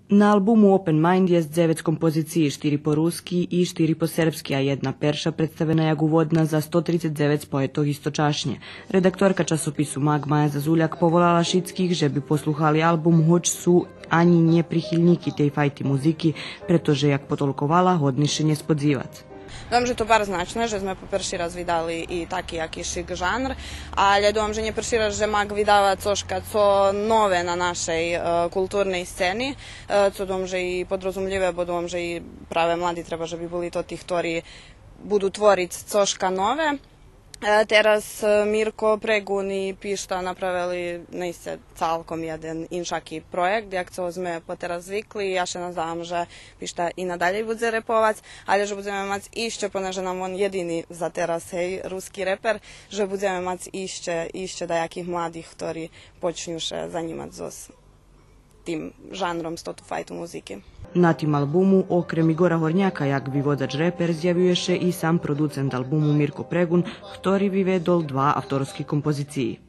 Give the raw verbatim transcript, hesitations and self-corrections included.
На албуму Open Mind єст дзевец композициї, штири по руски и штири по сербски, а єдна перша представена як уводна за сто трицец дзевец поетох источашнє. Редакторка часопису Мак Мая Зазуляк поволала шицких же би послухали албум, гоч су анї нє прихильнїки тей файти музики, прето же, як потолковала, годни ше нє сподзивац. Думам же то барз значне же зме по перши раз видали и таки якиш жанр, але думам же нє перши раз же Мак видава цошка цо нове на нашей, е, културней сцени, е, цо думам же и подрозумлїве, бо думам же и праве млади треба же би були тоти хтори буду твориц цошка нове. Е, тераз, е, Мирко Прегун и Пишта направели наисце цалком єден иншаки проєкт, як цо зме потераз звикли. Я ше наздавам же Пишта и надалєй будзе реповац, але же будземе мац ище, понеже нам он єдини за тераз, гей, руски репер, же будземе мац ище, ище даяких младих, хтори почню ше занїмац зоз тим жанром, з тоту файту музики. На тим албуму, окрем Игора Горняка як виводзач репер, зявює ше и сам продуцент албуму Мирко Прегун, хтори виведол два авторски композициї.